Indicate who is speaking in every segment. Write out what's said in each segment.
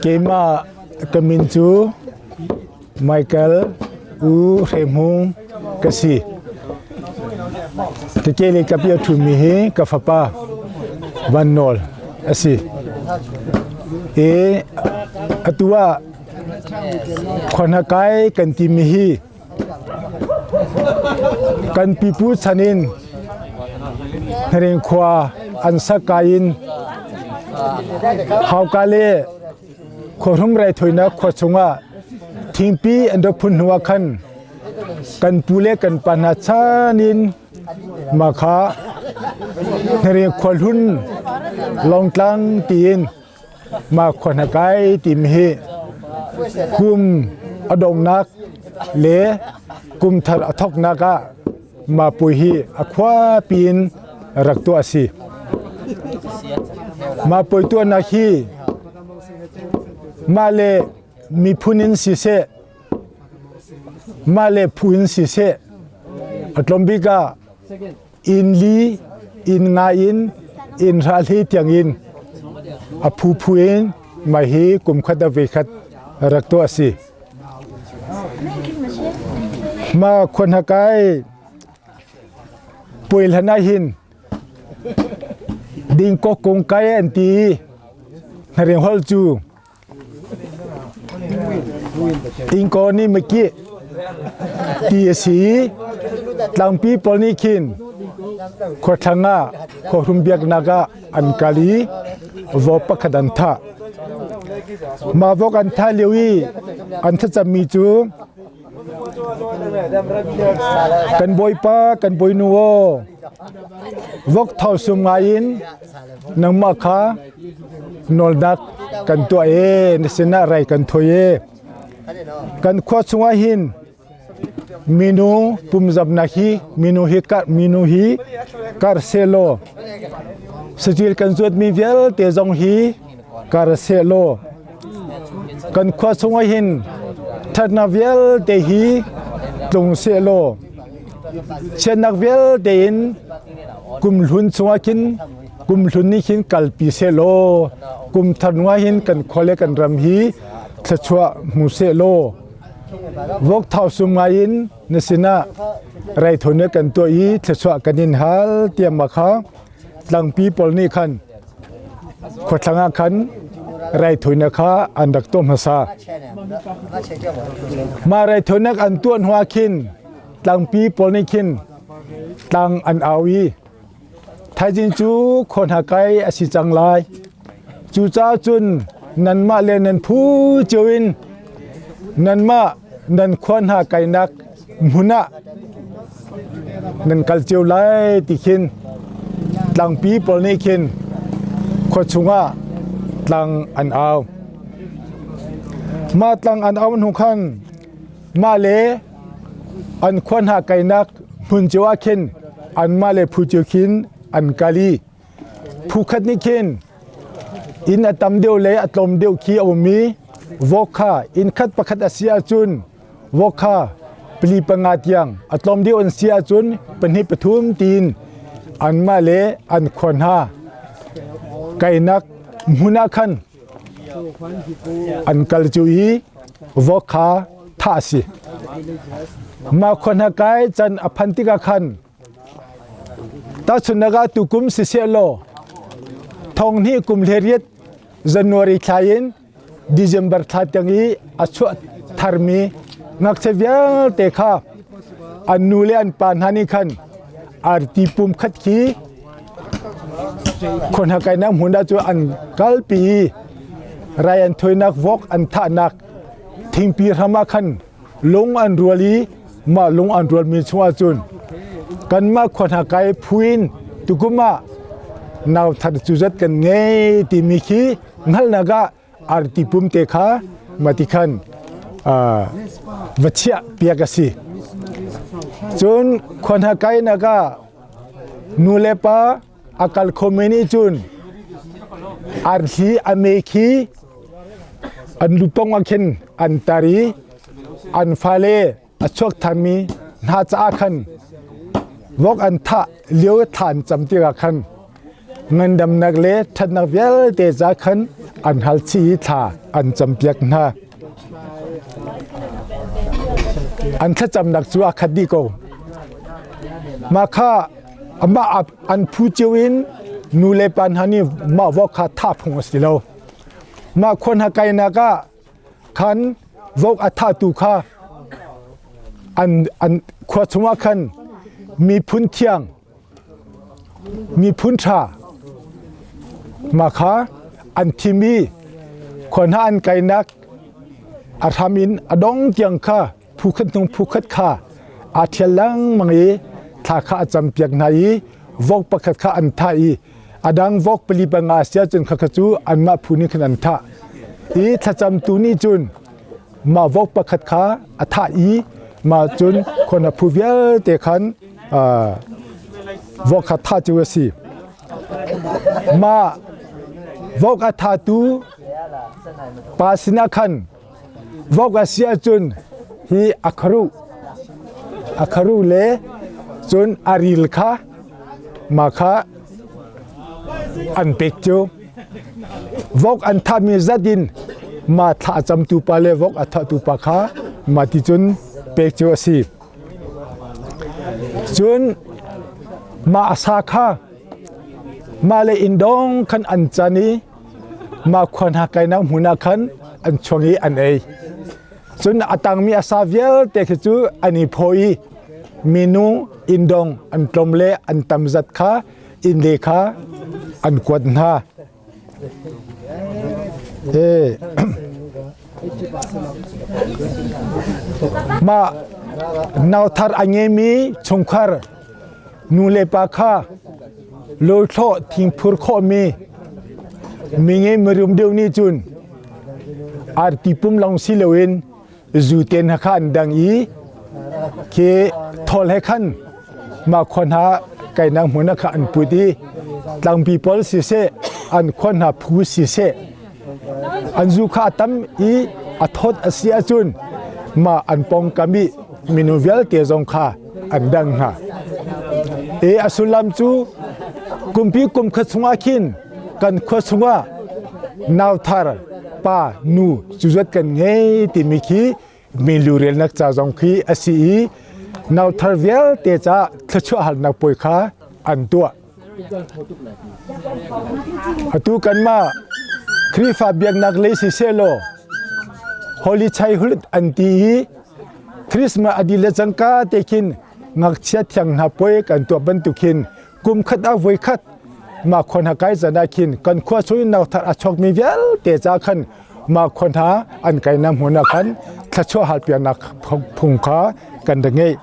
Speaker 1: Keimah ka min cu Michael U Hre Hmung ka si. Ka ke le ka pi a ṭhumi hi ka fapa Van Nawl a si. I atu ah khuahnakai kan timi hi Kan pipu chan in Hnaring khua an sak ka in hauka le khuahrum raithawinak khua chungah thingpi an rak phun hnu ah khan kan pu le kan pa hna chan in mah kha Hnaring khua hlun Lawngtlang tiin Mah khua hna kai timi hi kum a donghnak le kum thar a thawknak ah mah puai hi a khuapi in rak tuah a si. Mah puai tuahnak hi mah le miphun in siseh, mah le phu in siseh, a tlawm bik ah inn li inn nga in inn hra hli tiang in a phuphu in mah hi kum khat a ve khat rak tuah a si. Ma khua hna kai puai hlan ah hin dingkok kung kai an ti i hnaring holh cu Tingkaw nih mikih ti a si i tlangpi pawl nih khin khuathlang ah khuahrum biaknak ah an kal i vok pakhat an thah. Mah vok an thah lio i an thlacammi cu kan bawipa kan bawinu aw vok thau sum ngai in nangmah kha nawlnak kan tuah e na sinah rai kan thawi e kan khua chungah hin minu pumzamnak hi minu hi kar minu hi kar selaw satil kan zuatmi vialte zong hi kar selaw kan khua chungah hin thatnak vialte hi tlung selaw chiatnak vialte in kum hlun chungah khin kum hlun nih khin kalpi sehlaw kum thar hnuah hin kan khua le kan ram hi thluachuah hmu sehlaw vok thau sum ngai in na sinah raithawinak kan tuah i thluachuah kan in hal tiah ma kha tlangpi pawl nih khan khuathlang ah khan raithawinak kha an rak tuah hmasa. Mah raithawinak an tuah hnuah khin tlangpi pawl nih khin tlang an au i Thaizing cu khua hna kai a si cang lai. Cucaah cun nanmah le nan phu cio in nanmah nan khua hna kainak hmun ah nan kal cio lai ti khin tlangpi pawl nih khin khua chungah tlang an au. Mah tlang an au hnu khan mah le an khua hna kainak hmun cio ah khin anmah le phu cio khin an kal i phu khat nih khin inn a tam deuh le a tlawm deuh khi a um i vok kha inn khat pakhat a si ahcun vok kha pali panga tiang a tlawm deuh an si ahcun pahnih pathum tiin anmah le an khua hna kainak hmun ah khan An kal cu i vok kha thah a si. Mah khua hna kai can a phan tikah khan tahchunhnak ah tukum siseh law thong hnih kum hleriat January thla in December thla tiang i a chuah tharmi ngakchia vialte kha an nu le an pa hna nih khan arti pum khat khi Khuahna kainak hmun ah cun an kalpi i rai an thuinak vok an thahnak thingpi hram ah khan lung an rual i mah lung an rualmi chungah cun kanmah khuahna kai phu in tukum ah nau thar cu zat kan ngei timi khi hngalhnak ah arti pum te kha mati khan va chiah piak a si. Cun khuahna kainak ah nu le pa a kal khomi nih cun arhli a me khi an lupong ah khin an tar i an fale a chuak thanmi hna caah khan vok an thah lio thla an cam tikah khan ngandamnak le ṭhatnak vialte ca khan an hal chih i thla an campiak hna. An thlacamnak cu a khat dih ko. Mah kha amah an phu cio in nu le pa hna nih mah vok kha thah phung a si lo. Mah khua hna kainak ah khan vok a thahtu kha an khua chungah khan miphun thiang miphun ṭha mah kha an thim i khua hna an kainak a hram in a dong tiang kha phu khat hnung phu khat kha aa ṭhial lengmang i thla kha a campiak hna i vok pakhat kha an thah i a dang vok pali panga a si ahcun khakha cu anmah phu nih khan an thah i thlacamtu nih cun mah vok pakhat kha a thah i mah cun khon a phu vialte khan vok kha thah cu a si. Mah vok a thatu pa sinah khan vok a si ahcun hi a kharuh a kharuh le cun a ril kha mah kha an pek cu. Vok an thahmi zat in mah thla a camtu pa le vok a thahtu pa kha mah ti cun pek cu a si. Cun mah a sa kha mah le inn dong khan an can i mah khua hna kainak hmun ah khan an chuang i an ei. Cun a tangmi a sa vialte khi cu an i phaw i minu inn dong an tlawm le an tam zat kha inn le kha an kuat hna. Mah nauthar a ngeimi chungkhar nu le pa kha lothlawh thingphur khawhmi mi ngei mirum deuh nih cun arti pum lawng si loin zu te hna kha an dang i khi thawl he khan mah khua hna kainak hmun ah kha an put i tlangpi pawl siseh an khua hna phu siseh an zu kha a tam i a thawt a si ahcun mah an pawngkam i minung vialte zong kha an dang hna. E a sullam cu kumpi kum khat chungah khin kan khua chungah nauthar pa nu cuzat kan ngei timi khi milurelnak ca zong khi a si i nauthar vialte ca thluachuah halnak puai kha an tuah. Atu kanmah Khrihfa biaknak lei siseh law Holy Childhood an ti i Christmas a dih le cangka te khin ngakchia thiang hna puai kan tuah bantuk hin kum khat ah voi khat mah khua hna kai zan ah khin kan khua chung in nauthar a chuakmi vialte ca khan mah khua hna an kainak hmun ah khan thluachuah halpiaknak phung kha kan rak ngeih.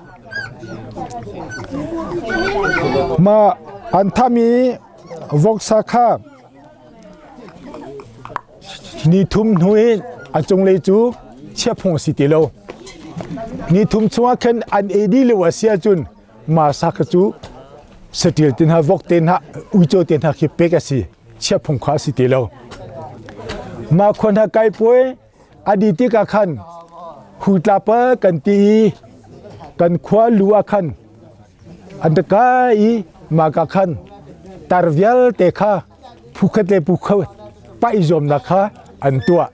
Speaker 1: Mah an thami voksa kha ni thum hnu i a cunglei cu chia phung a si ti lo. Ni thum chungah khan an ei dih lio a si ahcun mah sa kha cu saṭil te hna vok te hna uico te hna khi pek a si. Chia phung kha a si ti lo. Mah khua hna kai puai A dih tikah khan hu tla pa kan ti i kan khua lu ah khan an ta kai i mah ka khan tar vialte kha phukhat le phukhat paih zuamnak kha an tuah.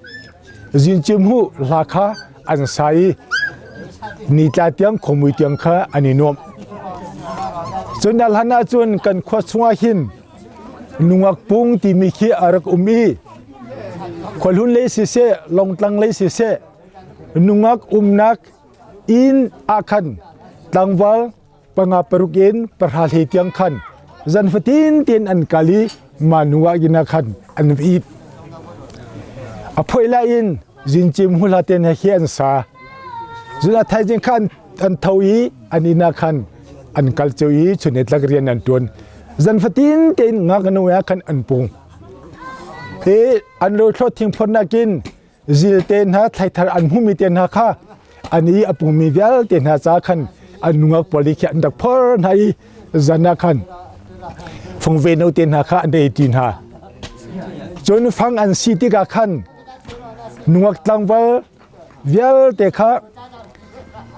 Speaker 1: Zincim hu hla kha an sa i nitla tiang khuamui tiang kha an i nuam. Cun a hlan ahcun kan khua chungah hin nungak pung timi khi a rak um i khuahlun lei siseh longtlang lei siseh nungak umnak inn ah khan tlangval panga paruk in pahra hlei tiang khan zan fatin tein an kal i mah nungak inn ah khan an it a phoih lai in zincim hula te he khi an sa zun a thaizing kha an tho i an inn ah khan an kal cio i chun tlak rian an tuan zan fatin tein ngaknu ah khan an pung hi an lothlo thingphor nakin zil te hna thlaithar an hmumi te hna kha an i a pungmi vialte hna ca khan an nungak pawl khi an rak phor hna i zan ah khan fungve no te hna kha an ei ti hna cun fang an si tikah khan nungak tlangval vialte kha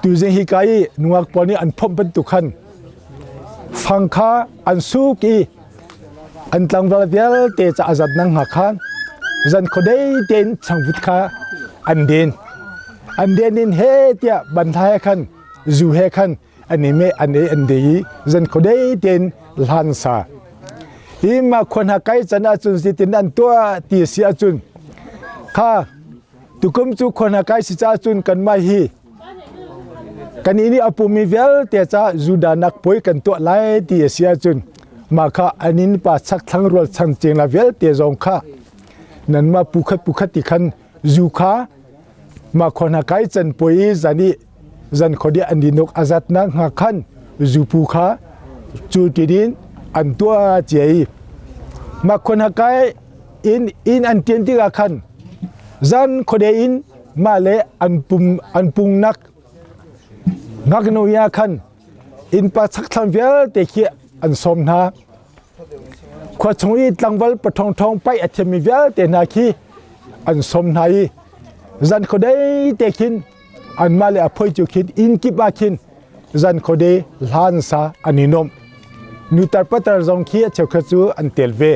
Speaker 1: tuzing hi ka i nungak pawl nih an phomh bantuk khan fang kha an suk i an tlangval vialte ca a zat nang hnga khan. Zan khuadei tein changvut kha an den. An den in he tiah banhla he khan zu he khan an i meh an ei an dei i zan khuadei tein hlan sa. Hi ma khua hna kai can ahcun zeitin an tuah ti a si ahcun kha tukum cu khua hna kai si caah cun kanmah hi Kan inn i a pummi vialte caah Judah nak puai kan tuah lai ti a si ahcun mah kha an innpa chakthlang rual changcing la vialte zong kha nanmah pu khat pu khat ti khan zu kha mah khua hna kai can puai i zan i zan khuadih an dinuk a zatnak hnga khan zupu kha cu tidin an tuah cia i mah khua hna kai inn inn an tian tikah khan zan khuade in mah le an pum an pungnak ngaknu ya khan innpa chakthlang vialte khi an sawm hna. Khua chung i tlangval pathawng paih a thiammi vialte hna khi an sawm hna i zan khuadei te khin anmah le a phoi cu khin inn kip ah khin zan khuadei hlan sa an i nuamh. Nutar patar zong khi a cheukhat cu an tel ve.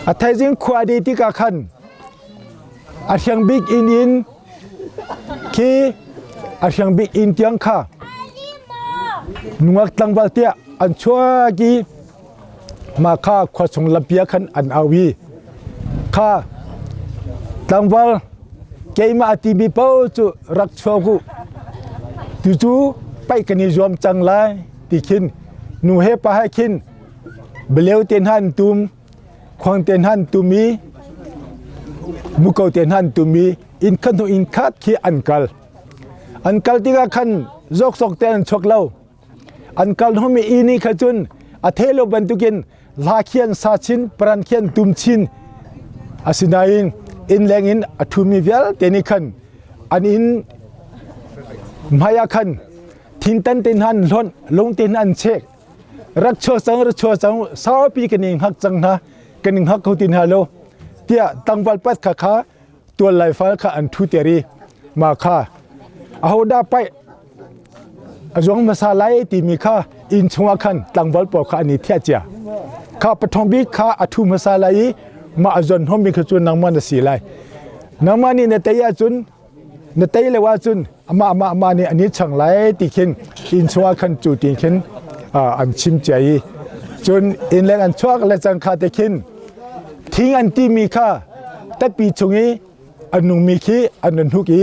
Speaker 1: A thaizing khua dei tikah khan A hriang bik inn in khi a hriang bik inn tiang kha nungak tlangval tiah an chuak i mah kha khua chung lampi ah khan an au i kha tlangval keimah a timi paoh cu rak chuak u tucu paih kan i zuam cang lai ti khin nu he pa he khin beleu te hna an tum Khuang te hna an tum i muko te hna an tum i inn khat hnu inn khat khi an kal. An kal tikah khan zawksawk te an chuak lo. An kal hnu i nih kha cun a the lo bantukin hla khi an sa chin, paran khi an tum chin. Asinain inn leng in a ṭhumi vialte nih khan an inn hmai ah khan thintan te hna an hlonh, lung te hna an chek. Rak chuak cang, rak chuak cang, saupi kan i hngak cang hna, kan i hngak kho ti hna lo tiah tangval pat kha kha tual lai fal kha an thu ter i mah kha ahodah paih a zuang hmasa lai timi kha inn chungah khan tlangval pawl kha an i thiah cia. Kha pathawng bik kha a thu hmasa lai i mah a zuan hnawmmi kha cu nangmah na si lai. Nangmah nih na tei ahcun na tei lo ahcun amah amah amah nih an i chang lai ti khin inn chungah khan cu ti khin an chim cia i cun inn leng an chuak le cang kha te khin thing an timi kha tappi chung i an nungmi khi an run hnuk i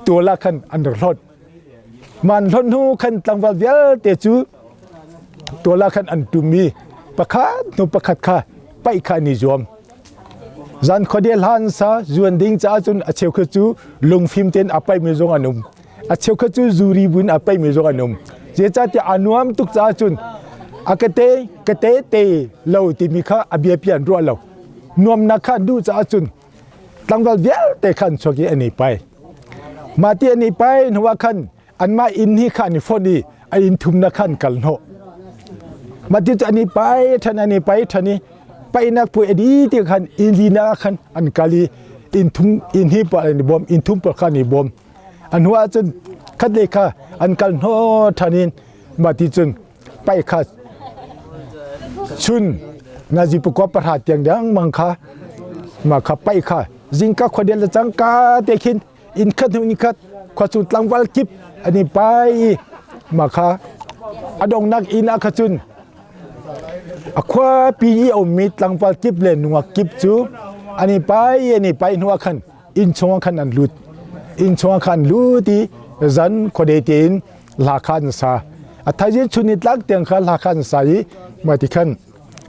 Speaker 1: tual ah khan an rak hlawt man hlawt hnu khan tlangval vialte cu tual ah khan an tum i pakhat hnu pakhat kha paih kha an i zuam. Zan khuade hlan sa zuan ding caah cun a cheukhat cu lungfim tein a paihmi zong an um. A cheukhat cu zuri buin a paihmi zong an um. Zeicahtiah a nuam tuk caah cun a ka te ka te te lo timi kha a biapi an ruah lo. Nuamnak kha an duh caah cun tlangval vialte kha an chuak i an i pai. Mah ti an i pai hnuah khan anmah inn hi kha an i fonh i a inn thumnak kha an kal hnawh. Mah ti cu an i pai ṭhan an i pai ṭhan i paihnak puai a dih ti khan inn linak ah khan an kal i inn thum inn hi pawl an i bawm inn thum pawl kha an i bawm. A hnu ah cun khatlei kha an kal hnawh ṭhan in mah ti cun paih kha chun nazi pakua pahra tiang dengmang kha mah kha paih kha zingka khuadel le cangka te khin inn khat hnu inn khat khua chung tlangval kip an i pai i mah kha a donghnak inn ah kha cun a khuapi i a ummi tlangval kip le nungak kip cu an i pai i an i pai hnu ah khan inn chungah khan an lut. Inn chungah khan an lut i zan khuadei tein hla kha an sa. A thaizing chun ni tlak tiang kha hla kha an sa i mah ti khan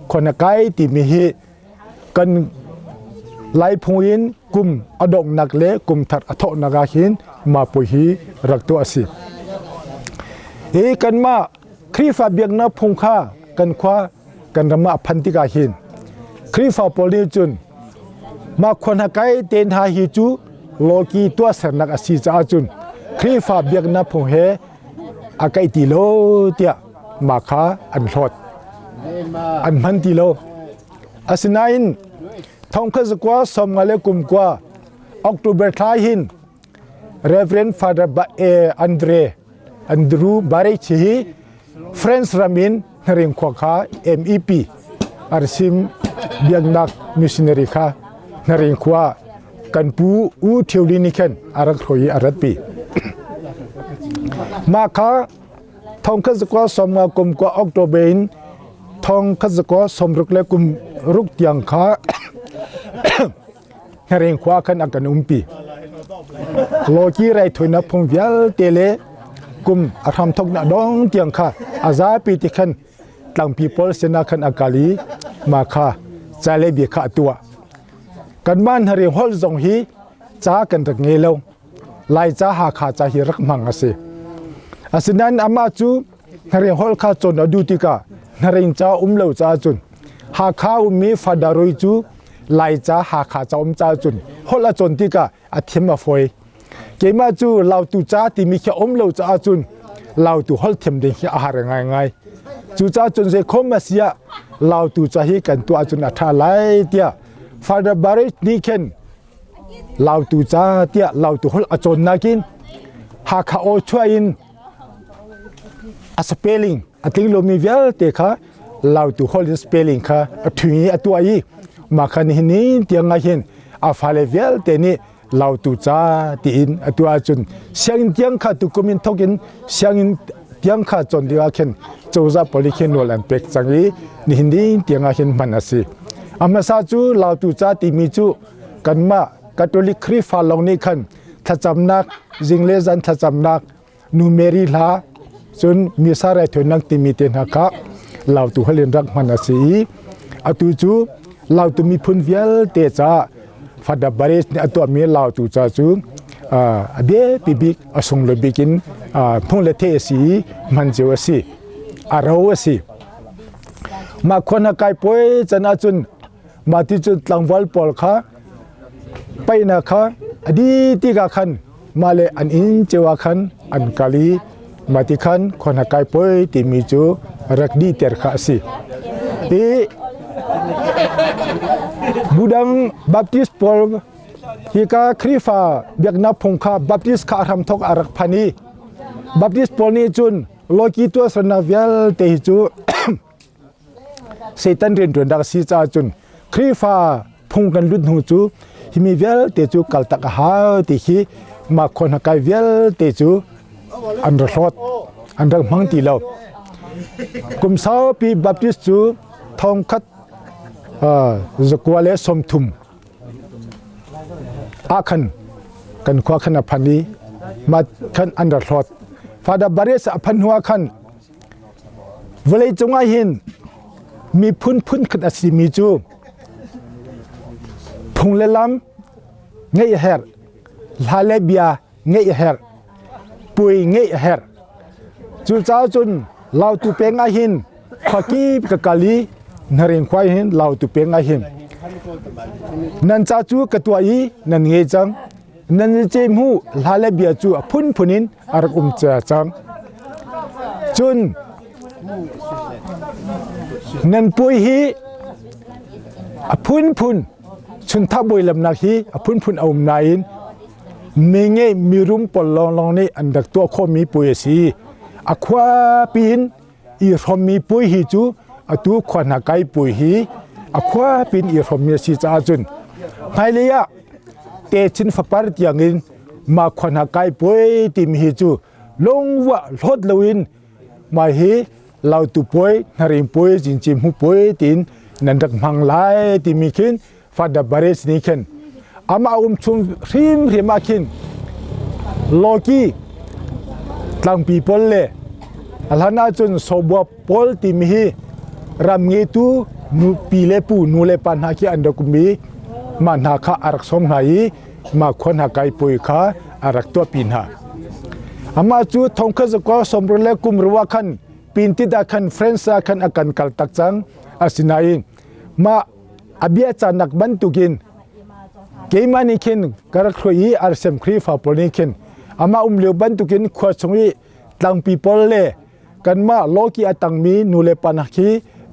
Speaker 1: khua na kai timi hi kan Laiphung in kum a donghnak le kum thar a thawknak ah hin mah puai hi rak tuah a si. Hi kanmah Khrihfa biaknak phung kha kan khua kan ram ah a phan tikah hin Khrihfa pawl nih cun mah khua hna kai te hna hi cu lawki tuahsernak a si caah cun Khrihfa biaknak phung he a kaih ti lo tiah mah kha an hlawt. An hman ti lo. Asinain thongkhat zakua 50 le kum kua October thla hin Reverend Father Andre Andrew Barich hi France ram in Hnaring khua kha MEP Arsim biaknak missionary kha. Hnaring khua kan pu U Thio Li nih khan a rak hruai i a ratpi. Mah kha thongkhat zakua 50 kum kua October in thongkhat zakua 60 le kum ruk tiang kha Hnaring khua khan a kan umpi. Lawki raithawinak phung vialte le kum a hramthoknak dong tiang kha a zapi ti khan tlangpi pawl sinah khan a kal i mah kha ca le bia kha a tuah. Kanmah Hnaring holh zong hi ca kan rak ngei lo. Laica Hakha ca hi rak hmang a si. Asinain amah cu Hnaring holh kha cawn a duh tikah Hnaring ca um lo caah cun Hakha ummi Fadarui cu Laica Hakha ca um caah cun holh a cawn tikah a thiam a fawi. Keimah cu Lautu ca timi khi a um lo caah cun Lautu holh thiam ding hi a har ngaingai. Cucaah cun zeikhom a si ah Lautu ca hi kan tuah ahcun a ṭha lai tiah Father Barrett nih khin Lautu ca tiah Lautu holh a cawn nakin Hakha aw chuah in a spelling a tling lomi vialte kha Lautu holh in spelling kha a ṭhing i a tuah i mah kha nihin ni tiang ah hin a fale vialte nih Lautu ca tiin a tuah ahcun sianginn tiang kha tukum in thawk in sianginn tiang kha cawn ding ah khin cozah pawl nih khin nawl an pek cang i nihin ni tiang ah hin hman a si. A hmasa cu Lautu ca timi cu kanmah Catholic Khrihfa lawng nih khan thlacamnak zing le zan thlacamnak Nu Mary hla cun Misa raithawinak timi te hna kha Lautu holh in rak hman a si i atu cu Lautu miphun vialte caah Father Bares nih a tuahmi Lautu ca cu a biapi bik a sunglawi bik in phung le the a si i hman cio a si a ro a si. Mah khua hna kai puai can ahcun mah ti cun tlangval pawl kha paihnak kha a dih tikah khan mah le an inn cio ah khan an kal i mah ti khan khua hna kai puai timi cu rak dihter kha a si. I budang Baptist pawl hika Khrihfa biaknak phung kha Baptist kha a hramthawk a rak phan i Baptist pawl nih cun lawki tuahsernak vialte hi cu Satan rianṭuan dak a si caah cun Khrihfa phung kan lut hnu cu hi mi vialte cu kaltak a hau ti khi mah khua hna kai vialte cu an ra hlawt an rak hmang ti lo. Kum saupi Baptist cu thongkhat zakua le 30 ah khan kan khua khan a phan i mah khan an ra hlawt. Father Barres a phan hnu ah khan Vawleicung ah hin miphun phunkhat a simi cu phung le lam ngeih a herh, hla le bia ngeih a herh, puai ngeih a herh. Cucaah cun Lautu peng ah hin khuakip ka kal i Hnaring khua hin Lautu peng ah hin nan ca cu ka tuah i nan ngei cang. Nan i cehhmuh hla le bia cu a phunphun in a rak um cia cang. Cun nan puai hi a phunphun chunthah bawi lamnak hi a phunphun a um nain mi ngei mirum pawl lawnglawng nih an rak tuah khawhmi puai a si. A khuapi in i hrawmmi puai hi cu atu khua hna kai puai hi a khua pin i hrawmmi a si caah cun hmailei ah techin fapar tiangin mah khua hna kai puai timi hi cu lungvah hlawt loin mah hi lautu puai hnaring puai cincin hmu puai tiin nan rak hmang lai timi khin Father Bares nih khin amah um chung hrimhrim ah khin Loki tlangpi pawl le a hlan ahcun Sobua pawl timi hi ram ngeitu nupi le pu nu le pa hna khi an rak um i mah hna kha a rak sawm hna i mah khua hna kai puai kha a rak tuahpi hna. Amah cu thongkhat zakua 60 le kum rua khan pintit ah khan France ah khan a kan kal tak cang. Asinain mah a bia canak bantukin keimah nih khin ka rak hruai i RCM Khrihfa pawl nih khin amah um lio bantukin khua chung i tlangpi pawl le kanmah lawki a tangmi nu le pa hna khi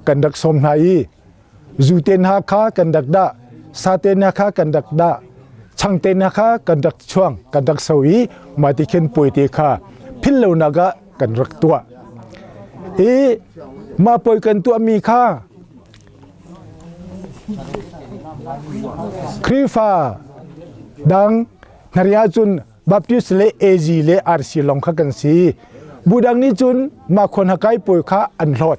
Speaker 1: kan rak sawm hna i zu te hna kha kan rak dah sa te hna kha kan rak dah chang te hna kha kan rak chuang kan rak so i mah ti khin puai te kha philh lonak ah kan rak tuah i mah puai kan tuahmi kha. Khrihfa dang hnari ahcun Baptist le AG le RC lawng kha kan si. Bu dang nih cun mah khuan hakai pawl kha an hlawt.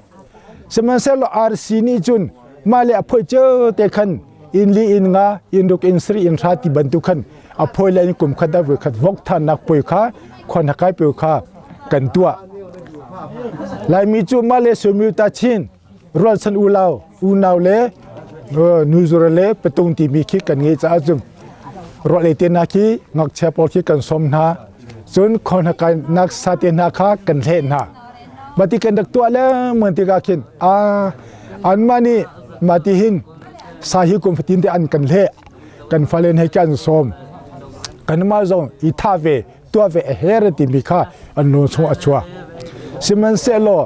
Speaker 1: Sihmanhsehlaw RC nih cun mah le a phoi cio te khan inn li inn nga inn ruk inn sri inn hra ti bantuk khan a phoi le in kum khat a voi khat vok thannak puai kha khuan hakai puai kha kan tuah. Laimi cu mah le suimiu ta chin rualchan ulau unau le nuzura le patung timi khi kan ngei caah cun rual te hna khi ngakchia pawl khi kan sawm hna cun khon hakai nak sa te hna kha kan hleh hna mati kan rak tuah lengmang tikah khin a anmah nih mati hin sa hi kum fatin te an kan hleh kan fale he kan sawm kanmah zong i tha ve tuah ve a her timi kha an lung chung a chuak sihmanhsehlaw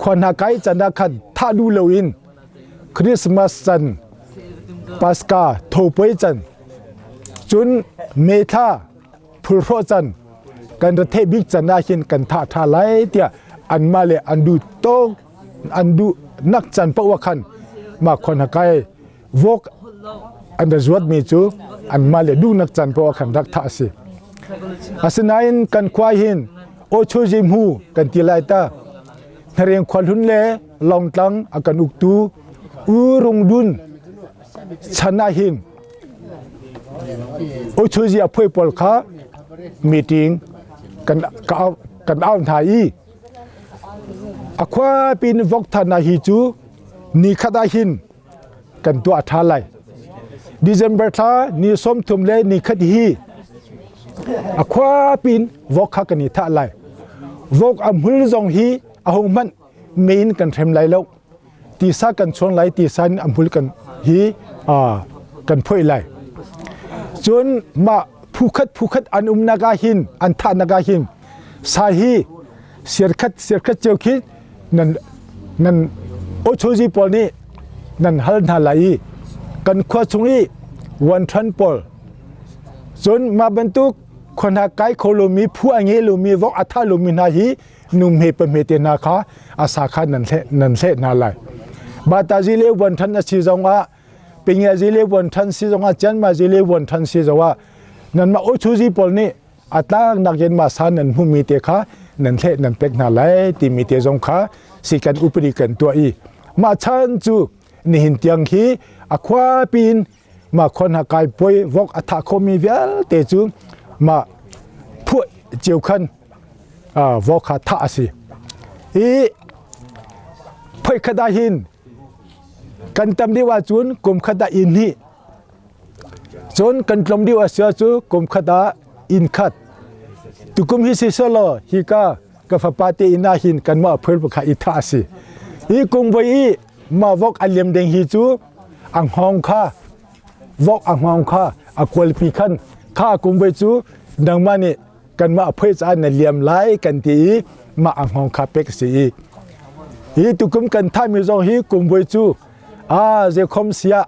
Speaker 1: khua hna kai can ah khan thah duh loin Christmas can Paska thopoi can cun Methla phulhrawh can kan ra theih bik can ah hin kan thah tha lai tiah anmah le an duh tok an duh nak can paoh ah khan mah khua hna kai vok an ra zuat mi cu anmah le duhnak can paoh ah khan rak thah a si. Asinain kan khua hin Ochoji hmu kan ti lai ta. Hnaring khuahlun le Longtlang a kan uktu U Rung Dun chan ah hin Ochoji a phuai pawl kha meeting kan kan au hna i a khua pin vok than ah hi cu ni khat ah hin kan tuah ṭha lai. December thla ni 30 le ni khat hi a khua pin vok kha kan i thah lai. Vok a hmul zong hi a hung hmanh mein kan hrem lai lo. Tisa kan chuan lai tisa in a hmul kan hi kan phoih lai. Cun mah phukhat phukhat an umnak ah hin an thahnak ah hin sa hi sirkhat sirkhat cio khi nan nan ochozi pawl nih nan hal hna lai i kan khua chung i vuanṭhan pawl cun mah bantuk khua hna kai kho lomi phu a ngei lomi vok a tha lomi hna hi nu hme pa hme te hna kha a sa kha nan hleh nan hleh hna lai batazi le vuanṭhan a si zong ah pingiazi le vuanṭhan si zong ah cianmazi le vuanṭhan si zong ah nanmah ochozi pawl nih a tlaknak in mah sa nan hmuhmi te kha nan hleh nan pek hna lai timi te zong kha si kan upadi kan tuah i mah chan cu nihin tiang hi a khua pin mah khon ha kai poi vok a tha khomi vialte cu mah phuah cio khan vok kha thah a si i phoi khat ah hin kan tam deuh ahcun kum khat ah inn hnih Cun kan tlawm deuh a si cu kum khat ah inn khat. Tukum hi si selaw hika ka fapa te inn ah hin kanmah phul pakhat i thah a si. Hi kum voi i mah vok a liam ding hi cu a hngawng kha vok a hngawng kha a kualpi khan kha kum voi cu nangmah nih kanmah phoi caah na liam lai kan ti i mah a hngawng kha pek a si i hi tukum kan thahmi zong hi kum voi cu a zekhom siah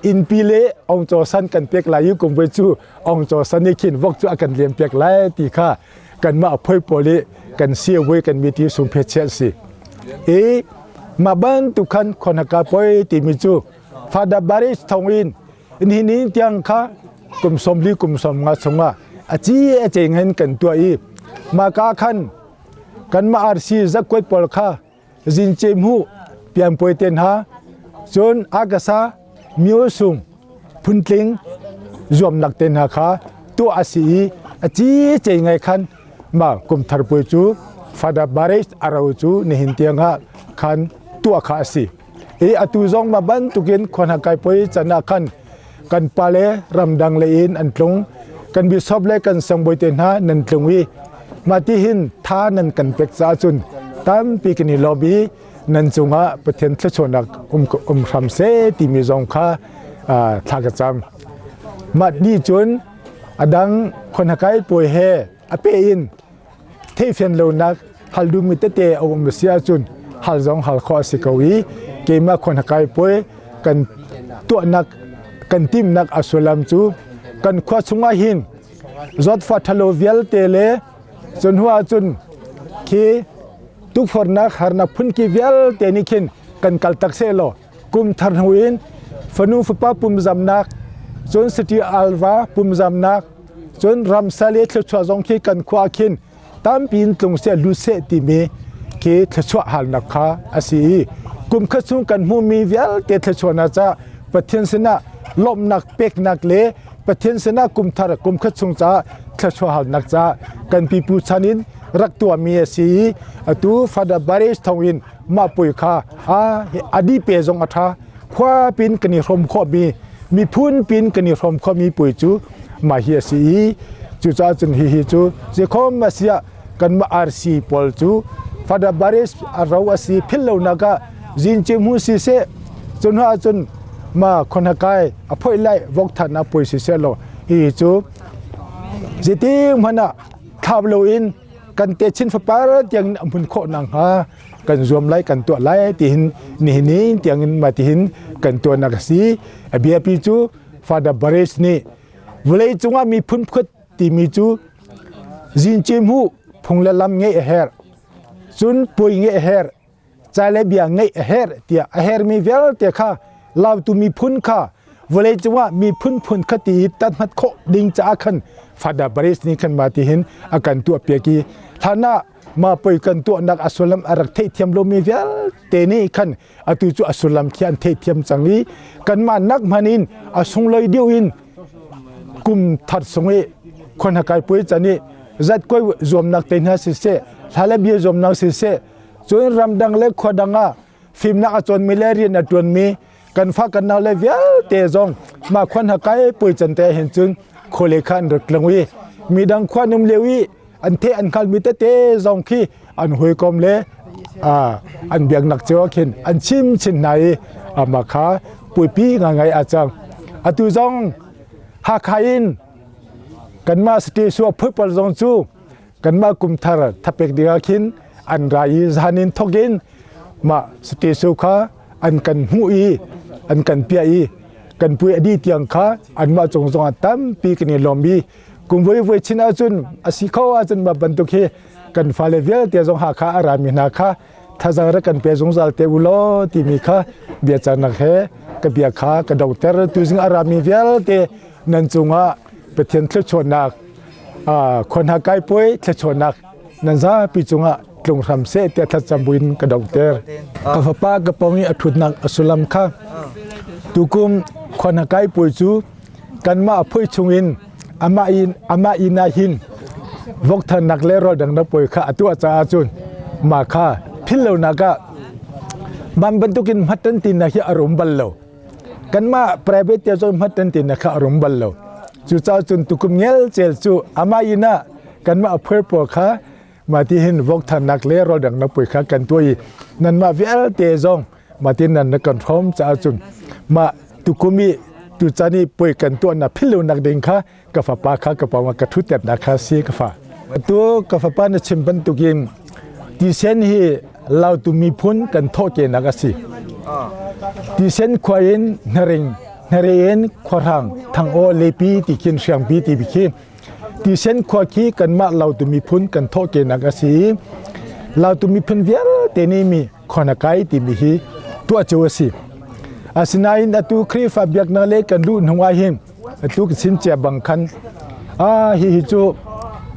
Speaker 1: innpi le ongcaw san kan pek lai i kum voi cu ongcaw san nih khin vok cu a kan liam piak lai ti kha kanmah phoi pawl i kan siawui kan mi ti sung phe chiah si i mah bantuk khan khonaka poi timi cu Father Baris thong in nihin ni tiang kha kum 40 kum 50 chungah a ci a cheng hin kan tuah i mah ka khan kanmah RC zakuat pawl kha Zince hmu pianpuai te hna cun akasa myo sung phuntling zuamnak te hna kha tuah a si i a ci ce ngai khan ma kum thar puai cu Father Barrett aro cu nihin tiang ah khan tuah kha a si i atu zong ma bantukin khuan kai puai can ah khan kan pale ramdang lei in an tlung kan bishop le kan sangbawi te hna nan tlung i mah ti hin tha nan kan pek caah cun tampi kan i lawm i nan cungah Pathian thluachuahnak um um hram seh timi zong kha thla ka cam mah ni cun a dang khonhakai puai he a pe in theihfian lonak hal duhmi tete a um si ahcun hal zong hal khawh a si ko i keimah khuanakai puai kan tuahnak kan timnak a sullam cu kan khua chungah hin zawtfah ṭhalo vialte le cun hnu ahcun khi tukforhnak harnak phunki vialte nih khin kan kal tak seh law kum thar hnu in. Fanu fapa pumzamnak, cun sati alva pumzamnak, cun ramsa le thluachuah zong khi kan khua khin tampi in tlung seh lut seh timi khi thluachuah halnak kha a si i kum khat chung kan hmuhmi vialte thluachuahnak caah Pathian sinah lawmhnak peknak le Pathian sinah kum thar kum khat chung caah thluachuah halnak caah kan pipu chan in rak tuahmi a si i atu Father Baris thawng in mah puai kha a adi pe zong a ṭha khua pin kan i hrawm khawhmi miphun pin kan i hrawm khawhmi puai cu mah hi a si i cucaah cun hihi cu zeikhom a si ah kanmah RC pawl cu Father Baris a ro a si philh lonak ah zin hmu si seh cun ah cun ma khonhakai a phoih lai vok thannak puai si seh law hihi cu zeiting hmanh ah thlap loin kan techin fapar tiang in a hmun khawh nakhnga kan zuam lai kan tuah lai tihin nihin ni tiangin ma tihin kan tuahnak a si. A biapi cu Father Baris nih vawlei cungah miphun phut timi cu zincim hu phung le lam ngeih a herh cun puai ngeih a herh ca le bia ngeih a herh tiah a herhmi vialte kha lautu miphun kha vawlei cungah miphun phun kha ti i tat-hmat khawh ding caah khan Father Baris nih khan ma ti hin a kan tuah piak i hlan ah ma poi kan tuahnak a sullam a rak theihthiam lomi vialte nih khan atu cu a sullam khi an theihthiam cang i kanmah nak hman in a sunglawi deuh in kum thar sung i khuanhakai puai can i zatkoi zuamnak te hna siseh hla le bia zuamnak siseh cun ramdang le khua dang ah fimnak a cawnmi le rian a ṭuanmi kan fa kan nau le vialte zong mah khuan hakai puai can te hin cun khole kha an rak tlang i midang khua num lio i an the an hngalmi tete zong khi an hawikom le an biaknak cio khin an chim chin hna i amah kha puipi ngai a cang. Atu zong Hakha in kanmah city su a phut pawl zong cu kanmah kum thar thapek ding ah khin an ra i zan in thok in mah city su kha an kan hmuh i an kan piah i kan pui a dih tiang kha anmah cung zong ah tampi kan i lawm i kum voi voi chin ahcun a si kho ahcun mah bantuk hi kan fale vialte zong Hakha a rami hna kha thazang rak kan pe zungzal te u law timi kha biacanak he ka bia kha ka dongter. Tuzing a rami vialte nan cungah Pathian thluachuahnak khuan kai puai thluachuahnak nan zapi cungah tlung hram seh tiah thlacam buin ka dongter. Ka fapa ka pong i a ṭhutnak a sullam kha tukum khuan kai puai cu kanmah phui chungin amah in amah inn ah hin vok thannak le rawl dangnak puai kha a tuah caah cun mah kha philh lonak ah man bantukin hmatan tinak hi a rum bal lo. Kanmah private te cun hmatan tinak kha a rum bal lo. Cucaah cun tukum ngelcel cu amah inn ah kanmah a phuai pawl kha mah ti hin vok thannak le rawl dangnak puai kha kan tuah i nanmah vialte zong mah ti nan na kan hrawm caah cun mah tukum i tuchan i puai kan tuahnak philhlonak ding kha ka fapa kha ka pawng ka ṭhutternak kha si ka fa. Atu ka fapa na chim bantukin tisen hi Lautu miphun kan thawhkehnak a si. Tisen khua in hnaring, hnare in khuahrang, thangaw lepi ti khin hriangpi ti khi tisen khua khi kanmah Lautu miphun kan thawhkehnak a si i Lautu miphun vialte nih mi khuanakai timi hi tuah cio a si. Asinain atu Khrihfa biaknak le kan luh hnu ah hin atu ka chim cia bang khan a hihi cu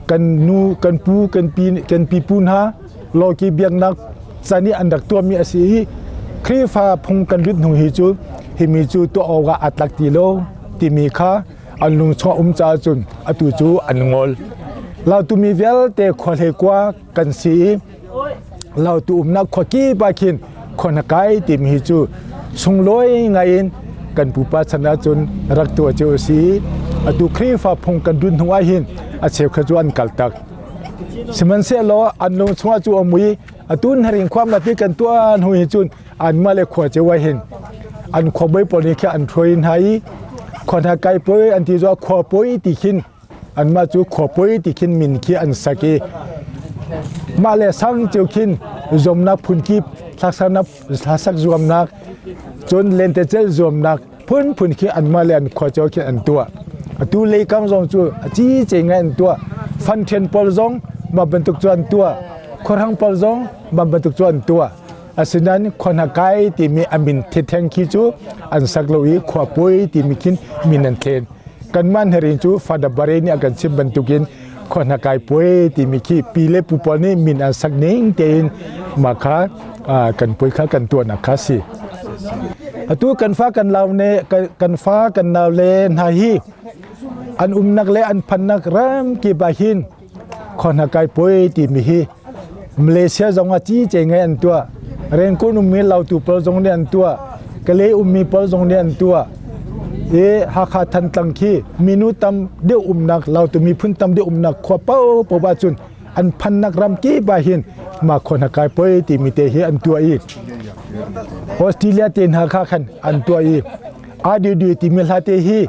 Speaker 1: kan nu kan pu kan pi kan pipu hna lawki biaknak chan i an rak tuahmi a si i Khrihfa phung kan lut hnu hi cu himi cu tuah awk ah aa tlak ti lo timi kha an lung chungah um caah cun atu cu an ngol. Lautu mi vialte khua hlei kua kan si i Lautu umnak khua kip ah khin khuanakai timi hi cu sunglawi ngai in kan pupa chan ahcun rak tuah cio a si i atu Khrihfa phung kan dun hnu ah hin a cheukhat cu an kal tak. Sihmanhsehlaw an lung chungah cu a mui atu hnaring khua mati kan tuah hnu hi cun anmah le khua cio ah hin an khuabawi pawl nih khin an hruai hna i khua hna kai poi an ti cu khua poi ti khin anmah cu khua poi ti khin min khi an sak i mah le sang cio khin zuamnak phunkip hlasak hlasak zuamnak cun lentecelh zuamnak phunphun khi anmah le an khua cio khin an tuah. Atu leikang zong cu a ci ce ngai an tuah. Fan ṭhen pawl zong mah bantuk cu an tuah. Khuarhang pawl zong mah bantuk cu an tuah. Asinain Khuahnakai timi a min thitheng khi cu an sak lo i Khuapuai timi khin min an thlen. Kanmah hnaring cu Father Bare nih a kan chimh bantukin Khuahnakai puai timi khi pi le pu pawl nih min an sak ning tein mah kha kan puai kha kan tuahnak kha si. Atu kan fa kan lau ne kan fa kan nau le hna hi an umnak le an phannak ram kip ah hin Khuahnakai puai timi hi Malaysia zong ah ci ce ngai an tuah. Rengkun ummi Lautu pawl zong nih an tuah. Kalay ummi pawl zong nih an tuah. I Hakha Thantlang khi minu tam deuh umnak Lautu miphun tam deuh umnak khua paohpaoh ahcun an phannak ram kip ah hin mah Khuahnakai puai timi te hi an tuah i Australia te hna kha khan an tuah i ADD timi hla te hi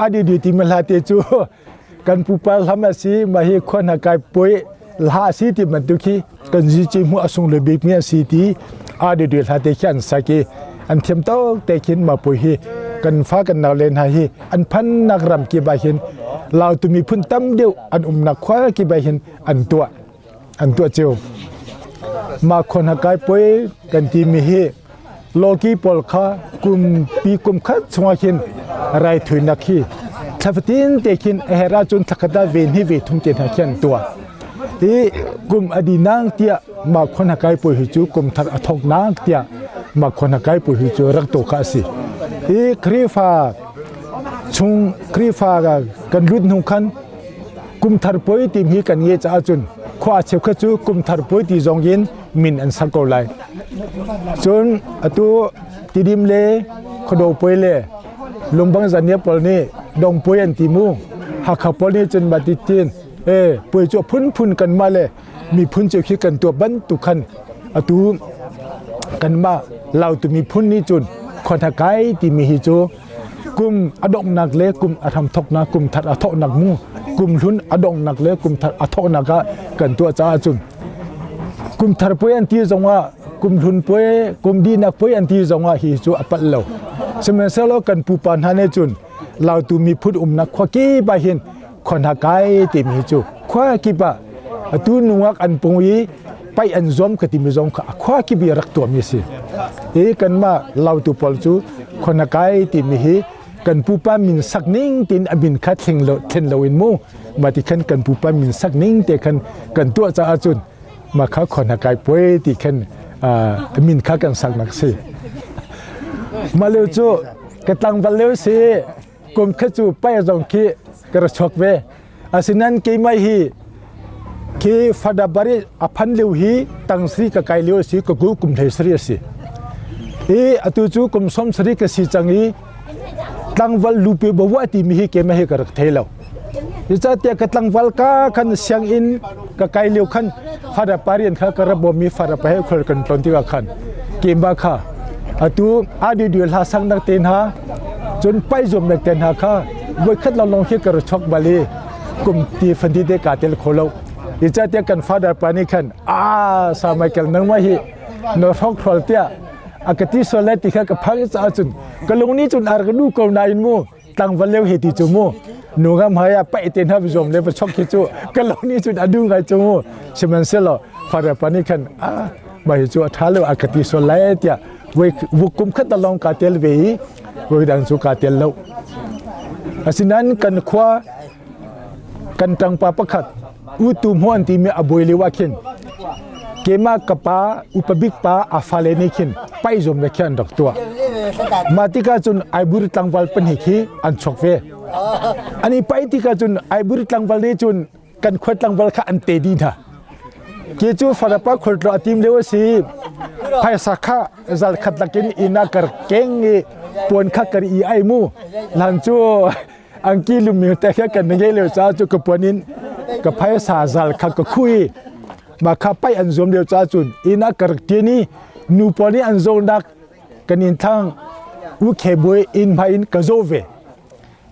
Speaker 1: ADD timi hla te cu kan pupa hlam a si mah hi khua hna kai puai hla a si ti bantuk khi kan zici hmuh a sunglawi bikmi a si ti a de hla te khi an sak i an thiam tok te khin mah puai hi kan fa kan nau le hna hi an phannak ram kip ah hin Lautu miphun tam deuh an umnak khua kip ah hin an tuah an tuah cio mah khua hna kai puai kan timi hi Lawki pawl kha kumpi kum khat chungah khin raithuinak hi thla fatin te khin a herh ahcun thla khat ah ve hnih ve thum te hna khi an tuah. I kum a di nang tiah mah khua hna kai puai hi cu kum thar a thawk nak tiah mah khua hna kai puai hi cu rak tuah kha a si. I Khrihfa chung Khrihfa kan lut hnu khan kum thar puai tim hi kan nge caah cun khua cheukhat cu kum thar puai ti zong in min an sak ko lai. Cun atu Tidim le Khuado puai le Lumbang zania pawl nih dong puai an ti mu. Hakha pawl nih cun mah ti tin e puai cu phunphun kanmah le miphun cio khi kan tuah bantuk khan atu kanmah Lautu miphun nih cun Khuahnakai timi hi cu kum a donghnak le kum a hramthawknak kum thar a thawknak mu kum hlun a donghnak le kum thar a thawknak ah kan tuah caah cun kum thar puai an ti zongah kum hlun puai kum dinak puai an ti zongah hi cu a palh lo sihmanhsehlaw kan pupa hna nih cun Lautu miphun umnak khua kip ah hin khua hna kai timi hi cu khua kip ah atu nungak an pung i paih an zuam ka timi zong kha khua kip i rak tuahmi a si i kanmah Lautu pawl cu khua hna kai timi hi kan pupa min sak ning tin a min kha thlen lo thlen lo in mu mah ti khan kan pupa min sak ning te khan kan tuah caah cun mah kha khua hna kai puai ti khan min kha kan sak nak si mah lio cu ka tlangval lio si kum kha cu pai zong khi ka ra chuak ve asinain keimah hi khi fadabari a phan lio hi tangsri ka kai lio si ka ku kum hlei sari a si i atu cu kum som sari ka si cang i tlangval lupi bawa timi hi keimah hi ka rak thei lo Zeicahtiah ka tlangval ka khan sianginn ka kai lio khan farapa rian kha ka rak bawm i farapa he khual kan tlon tikah khan keimah kha atu adi hla sang nak te hna cun pai zuam nak te hna kha voikhat lawnglawng khi ka ra chok bal i kum ti fanti te ka tel kho lo zeicahtiah kan father pa nih khan a sa Michael nangmah hi na hrok hrual tiah a ka ti sual lai ti kha ka phang caah cun ka lung nih cun a rak duh ko nain mu tlangval leo he ti cu mu nu ngam hai a paih te hna zuam le va chok khi cu ka lo ni cun a du ngai cu mu sihmanhsehlaw fare pa nih khan a mah hi cu a tha lo a ka ti sual lai tiah voi kum khat long ka tel ve i voi dang cu ka tel lo asinain kan khua kan tangpa pakhat u tu hmu an timi a buai lio ah khin keimah ka pa upa bik pa a fale nih khin paih zuam le khi an rak tuah mah tikah cun Aibur tlangval pahnih khi an chuak ve an i paih tikah cun Aibur tlangval nih cun kan khua tlangval kha an te dih hna ke cu farapa khualtlaw a tim lio a si phaisa kha zal khat lakin inn ah kar keng i puan kha kar i ai mu lan cu angki lumi te kha kan ngei lio ca cu ka puan in ka phaisa zal kha ka khui ma kha pai an zuam lio ca cun inn ah ka rak tian i nu pawl nih an zawnak kan in thang u khe bui inn hmai in ka zo ve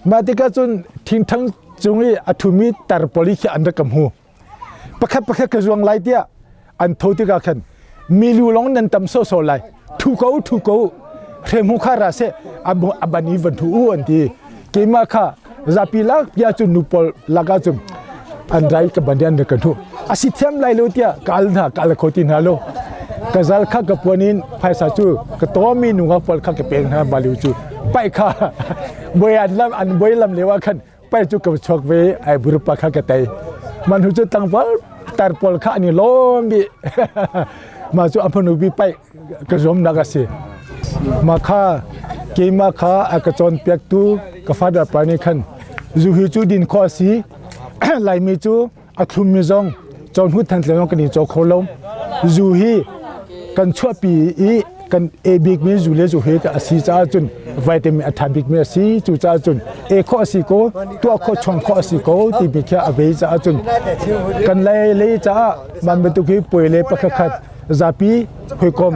Speaker 1: mah tikah cun thingthang cung i a thumi tar poli khi an rak ka hmu pakhat pakhat ka zuang lai tiah an tho tikah khan milu long nan tam sawsawh lai thu ko thu ko hremu kha ra seh a ban i van thu u an ti keimah kha zapi lak pia cu nu pawl lakah cun an rai ka ban an kan thu a si thiam lai lo tiah ka al hna ka al kho ti hna lo. Ka zal kha ka puan in phaisa cu ka tawmi nungak pawl kha ka pek hna balu cu paih kha boi an lam an boi lam lio ah khan paih cu ka chuak ve ai burupa kha ka tei man hu cu tlangval tar pawl kha an i lawm dih mah cu a hmanu bi paih ka zuamnak a si mah kha keimah kha a ka cawnpiaktu ka father pa nih khan zu hi cu din khawh a si Laimi cu a thlummi zong cohnu thantlang zong kan i caw kho lo zu hi kan chuahpi i kan e bikmi zu le zu hi a si caah cun vitamin a ṭha bikmi a si cu caah cun e khawh a si ko tuah khawh chuang khawh a si ko timi khi a vei caah cun kan lei lei caah man bantuk hi puai le pakhat khat zapi hawikom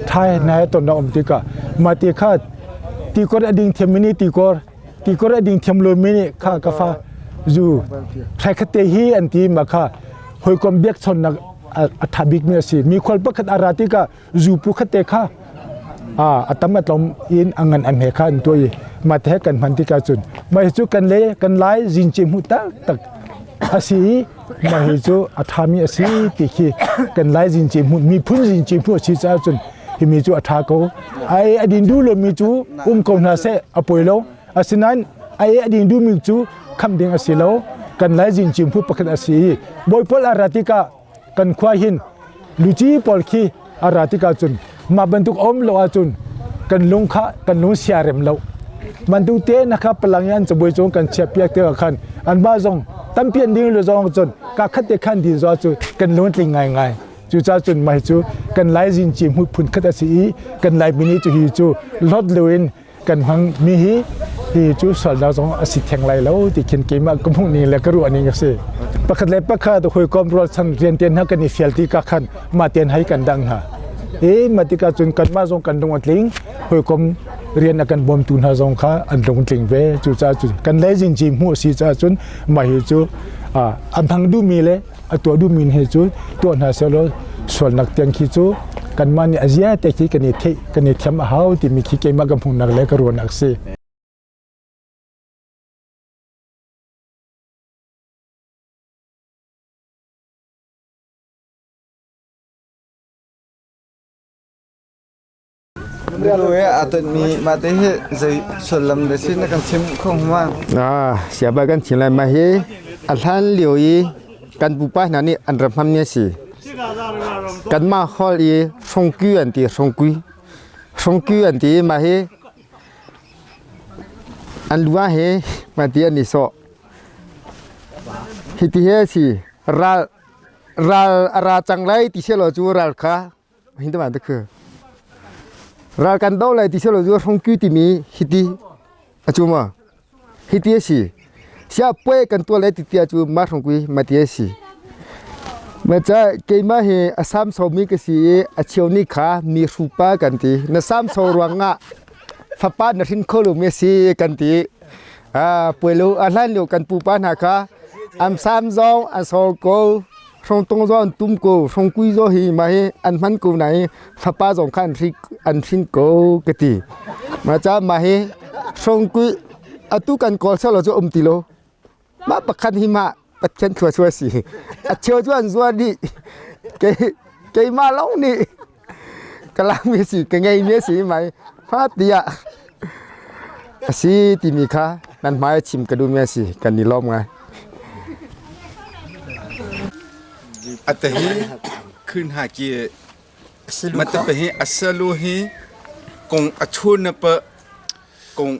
Speaker 1: thai nai ton a um tikah mah ti kha tikor a ding thiam mi tikor tikor a ding thiam lo mi nih kha ka fa zu thlai khat te hi an ti ma kha hawikom biakchawnnak a tha bik mi a si mi khual pakhat a ra tikah zu pu khat te kha a tam a tlawm in a ngan an he kha an tuah i mah te kan hman tikah cun mah hi cu kan le kan lai zinci hmuh tak tak a si i mah hi cu a thami a si ti khi kan lai zinci hmuh miphun zinci hmuh a si caah cun himi cu a tha ko ai a din duh lomi cu um ko hna seh a poi lo asinain ai a din duhmi cu kham ding a si lo kan lai zinci hmuh pakhat a si i bawi pawl a ra tikah kan khua hin luci pawl khi a ra tikah cun mah bantuk um lo ahcun kan lung kha kan lung sia rem lo bantuk te na kha palang in an cabuai cung kan chiah piak tikah khan anmah zong tampi an ding lo zong cun ka khat te khan din zo cu kan lung tling ngai ngai cucaah cun mai cu kan lai zinci hmuh phun khat a si i kan lai mini cu hi cu lot loin kan hmang mi hi hi cu sualnak zong a si theng lai lo ti khin keimah ka hmuh ning le ka ruah ning a si pakhat le pakhat hawikom rualchan riantian hna kan i fial ti ka khan mah tian hai kan dang hna e mah tikah cun kanmah zong kan lung a tling hawikom rian a kan bawmtu hna zong kha an lung tling ve cucaah cun kan le zinci hmuh a si caah cun mah hi cu an hmang duhmi le a tuah duhmi he cu tuah hna sehlaw sualnak tiang khi cu kanmah nih a zia te khi kan i theih kan i thiam a hau timi khi keimah ka hmuhnak le ka ruahnak si.
Speaker 2: Mah te hi zei sullam dah si na kan chim kho hnga?
Speaker 3: Siaba kan chim lai mah hi a hlan lio i kan pupa hna nih an rak hmanmi a si. Kanmah hall i hrongkui an ti hrongkui. Hrongkui an ti mah hi an lu ah hi mah ti an i sawh. Hiti hi a si. Ral ral a ra cang lai ti selaw cu ral kha hin te te khu ral kan do lai ti selo zu hrong kyu timi hiti achu ma hiti asi sia pwe kan tua lai ti tia chu ma hrong kui ma ti asi ma cha keima hi asam so mi ka si a cheu ni kha mi hrupa kan ti na sam so ruang nga fapa na hrin kholu mi si kan ti a puelu a hlan lu kan pupa hna kha am sam zong a so ko Hrongtong zong an tum ko, hrongkui zo hi mah hi an hman ko na hi fapa zong kha an hri an hrin ko ka ti. Mah ca mah hi hrongkui atu kan kawl selo cu um ti lo. Mah pakhat hi mah Pathian thlua chua si. A cheu cu an zuar dih. Kei keimah lawng nih ka lak mi si ka ngei mi si mai fa tiah a si timi kha nan hmai chim ka duh mi a si kan i lawm ngai.
Speaker 2: Atahi khun ha ki matape hi asalu hi kong achun na pa kong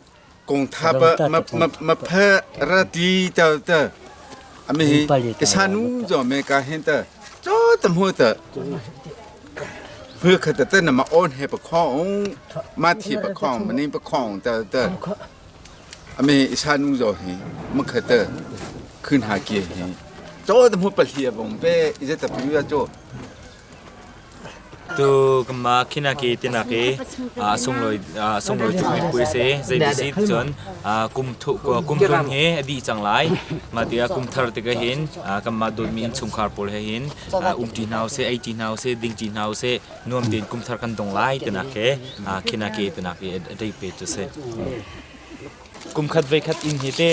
Speaker 2: kong tha pa ma ma ma pha ra ti ta ta ami hi isanu zo me ka hin ta cho tam hu ta เพื่อขตเต้นมาอ้อนเฮปะข้องมาทีปะข้องมันนี่ปะข้องแต่แต่อเมอิชานุโจหิมะขตขึ้นหาเกียหิโจตมุปะเลียบงเปอิเจตปิยะโจ
Speaker 4: Tu kama khinaki tinaki sunglawi sunglawi tukmi puai si zei si cun kum thu kum hlun hi a dih cang lai mah tiah kum thar tikah hin kanmah dawtmi innchungkhar pawl he hin umṭi hna usih eiṭi hna usih dingṭi hna usih nuam tein kum thar kan dong lai tinak he khinaki tinak hi a dei pe cu si. Kum khat voi khat inn hi te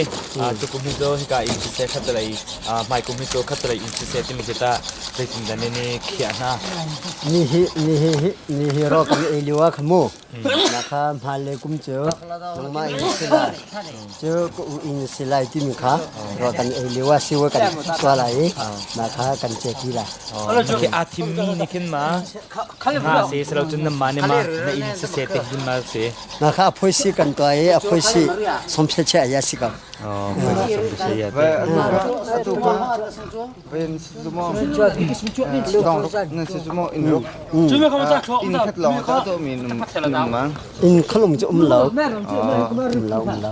Speaker 4: tu kum hi cu hika inn siseh khatlei hmai kum hi cu khatlei inn siseh timi khi tah zeitindah nan i khiah hna?
Speaker 5: Ni hi ni hi hi ni hi ro kan ei lio ah kha mu na kha hmal le kum cu nangmah in si lai cu ka u in si lai timi kha ro kan ei lio ah siwa kan tua lai i na kha kan che ti lai.
Speaker 4: Khi aa thimmi nih khin ma hna se silo cun nan mah nih ma na inn siseh te hin ma si?
Speaker 5: Na kha a phoisi kan tuah i a phoisi somse che aya si ko. In khalum cu um lo. Um lo um lo.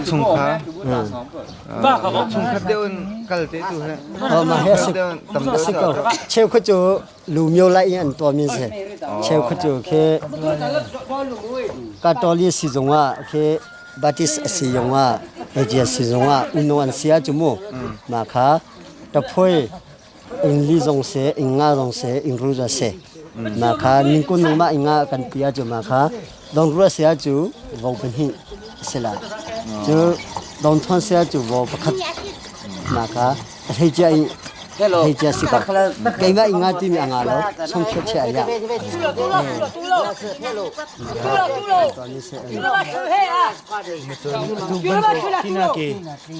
Speaker 2: Chungkhar chungkhat deuh in kal te tu he.
Speaker 5: Oh ma he si si ko. Cheu kha cu lu myo lai in an tuahmi si. Cheukhat cu khi Katoli sizung ah khi Baptist a si zong ah Asia si zong ah unau an si ah cu mu mah kha taphoi ing li zong se ing nga zong se ing ru za se mah kha ningkun nangmah ing nga kan ti ah cu mah kha dong rua se ah cu vo pahnih a si lai cu dong thon se ah cu vo pakhat mah kha a hlei cia i hlei cia si ko keimah i nga timi a nga lo song phiat chia ya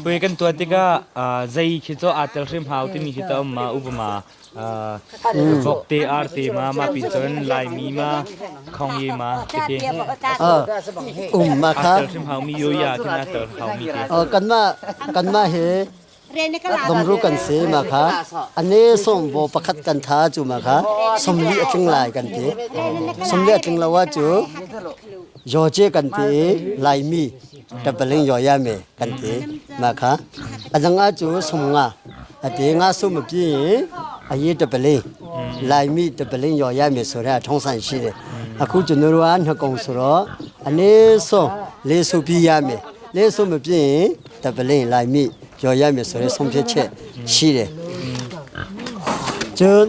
Speaker 4: Pui kan tuan tikah zei khi cu aa tel hrim hau timi khi ta um ma upama vok te ar te ma ma pin cun laimi ma khong ye ma ti
Speaker 5: um ma kha
Speaker 4: aa tel hrim hau mi yo ya khin aa tel hau mi te
Speaker 5: kanmah kanmah he Dongru kan si ma kha ane som bo pakhat kan tha chu ma kha somli a tling lai kan ti somli a tling lo ah cu yoje kan ti i laimi tapaling yoya me kan ti ma kha adang ah cu somnga ati nga su ma pi ayi tapaling laimi tapaling yoya me so ra thong san shi de အခုကျွန်တော်တို့ကနှစ်ကုံဆိုတော့အနေဆုံးလေးစုပြရမယ်လေးစုမပြည့်ရင်တပလင်းလိုက်မိ ရော်ရမယ်ဆိုရင်ဆုံးဖြတ်ချက်ရှိတယ်ကျွန်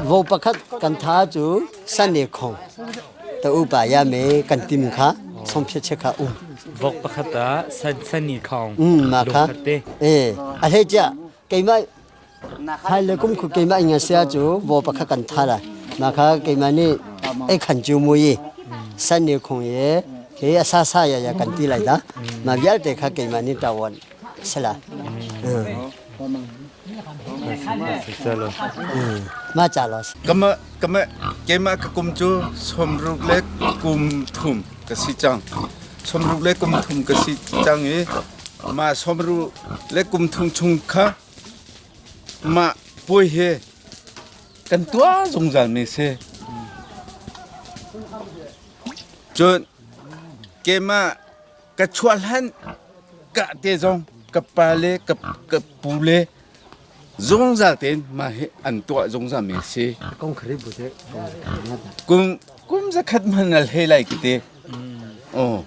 Speaker 5: ဝပခတ်ကန်သာကျူစနေခုံတူပါရမယ်ကန်တိမခါဆုံးဖြတ်ချက်ခါဦး
Speaker 4: vok pakhat ah san sani khong
Speaker 5: อืมมาခါအေးအဟဲကြကိမဟိုင်လေကုမ်ခုကိမအငါဆရာကျူဝပခတ်ကန်သာလာမာခါကိမနိအဲ့ခန်ကျူမူရီစနေခုံရဲ့ခေအဆဆရရကန်တိလိုက်တာမပြတ်တဲ့ခကိမနိတဝန်ဆလာ မကြလော
Speaker 2: ကမကမကေမကကုမ်ချူสมรุกเล็กกุมทุมกสิจังสมรุกเล็กกุมทุมกสิจังเอมาสมรุเล็กกุมทุมชุงคะมาปุยเฮกันตัวจงจันเมเซจนเกมากะชวลันกะเตจงกะปาเลกะกะปูเล zungzal tein mah hi an tuah zungzal mi a si.
Speaker 5: Kong khari bu te
Speaker 2: Kum kum zakhat man al he lai kite. Oh.